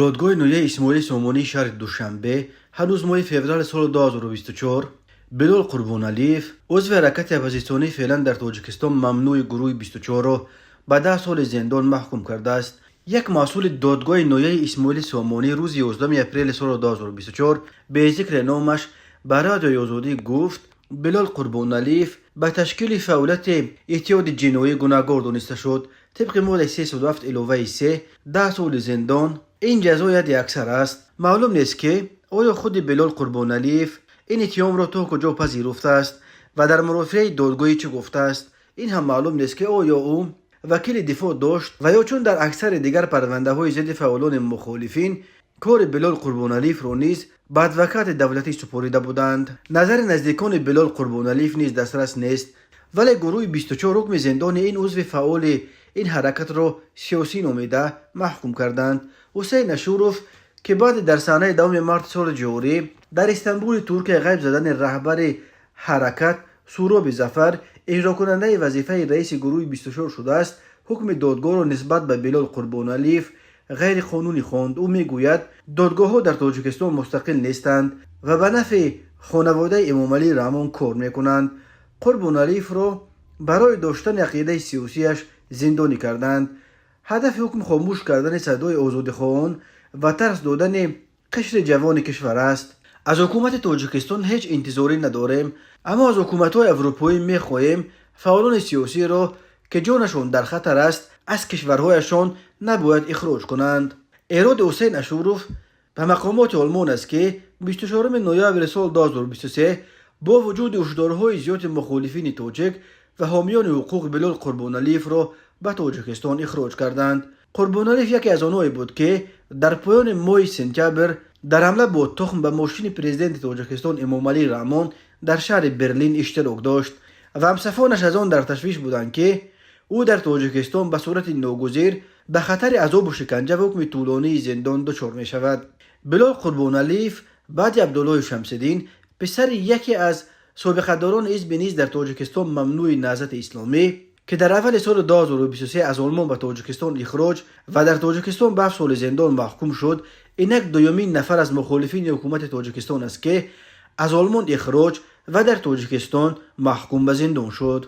Додгоҳи ноҳияи Исмоили Сомонии шаҳри Душанбе ҳанӯз моҳи феврали соли 2024 Билол Қурбоналиев, узви ҳаракати оппозитсионии феълан дар Тоҷикистон мамнӯи гурӯҳи 24-ро ба 10 соли зиндон маҳкум кардааст. Як масъули додгоҳи ноҳияи Исмоили Сомонӣ рӯзи 11 апрели соли 2024 бе зикри номаш ба Радиои Озодӣ гуфт, Билол Қурбоналиев ба ташкили фаъолияти иттиҳоди ҷиноӣ гунаҳгор дониста шуд. Тибқи моддаи 307 иловаи 3, 10 соли зиндон, ин ҷазо ҳадди аксар аст. Маълум нест, ки оё худи Билол Қурбоналиев ин иттиҳомро то куҷо пазируфтааст ва дар мурофиаи додгоҳӣ чӣ гуфтааст. Ин ҳам маълум нест, ки оё ӯ вакили дифоъ дошт ва ё чун дар аксари дигар парвандаҳои зидди фаъолони мухолифин кори Билол Қурбоналиевро низ ба адвокати давлатӣ супорида буданд. Назари наздикони Билол Қурбоналиев низ дастрас нест, вале гурӯҳи 24 ҳукми зиндони ин узви фаъоли ин ҳаракатро сиёсӣ номида маҳкум карданд. Ҳусейн Ашуров, ки баъди дар санаи 10 марти соли ҷорӣ дар Истанбули Туркия ғайб задани раҳбари ҳаракат Суроби Зафар иҷрокунандаи вазифаи раиси гурӯҳи 24 шудааст, ҳукми додгоҳро нисбат ба Билол Қурбоналиев ғайриқонунӣ хонд. Ӯ мегӯяд, додгоҳҳо дар Тоҷикистон мустақил нестанд ва ба нафъи хонаводаи Эмомалӣ Раҳмон кор мекунанд. Қурбоналиевро барои доштани ақидаи сиёсияш зиндонӣ карданд. Ҳадафи ҳукм хомӯш кардани садои озодихоҳон ва тарс додани қишри ҷавони кишвар аст. Аз ҳукумати Тоҷикистон ҳеҷ интизорӣ надорем, аммо аз ҳукуматҳои аврупоӣ мехоҳем фаъолони сиёсиро, ки ҷонашон дар хатар аст, аз кишварҳояшон набояд ихроҷ кунанд. Эроди Ҳусейн Ашуров ба мақомоти Олмон аст, ки 24 ноябри соли 2023 бо вуҷуди ҳушдорҳои зиёди мухолифини тоҷик ва ҳомиёни ҳуқуқ Билол Қурбоналиевро ба Тоҷикистон ихроҷ карданд. Қурбоналиев яке аз онҳое буд, ки дар поёни моҳи сентябр дар ҳамла бо тухм ба мошини президенти Тоҷикистон Эмомалӣ Раҳмон дар шаҳри Берлин иштирок дошт ва ҳамсафонаш аз он дар ташвиш буданд, ки ӯ дар Тоҷикистон ба сурати ногузир ба хатари азобу шиканҷа ва ҳукми тӯлонии зиндон дучор мешавад. Билол Қурбоналиев баъди Абдуллоҳи Шамсиддин, писари яке аз собиқадорони ҳизби низ дар Тоҷикистон мамнӯи Наҳзати Исломӣ, ки дар аввали соли 2023 аз Олмон ба Тоҷикистон ихроҷ ва дар Тоҷикистон ба 7 соли зиндон маҳкум шуд, инак дуюмин нафар аз мухолифини ҳукумати Тоҷикистон аст, ки аз Олмон ихроҷ ва дар Тоҷикистон маҳкум ба зиндон шуд.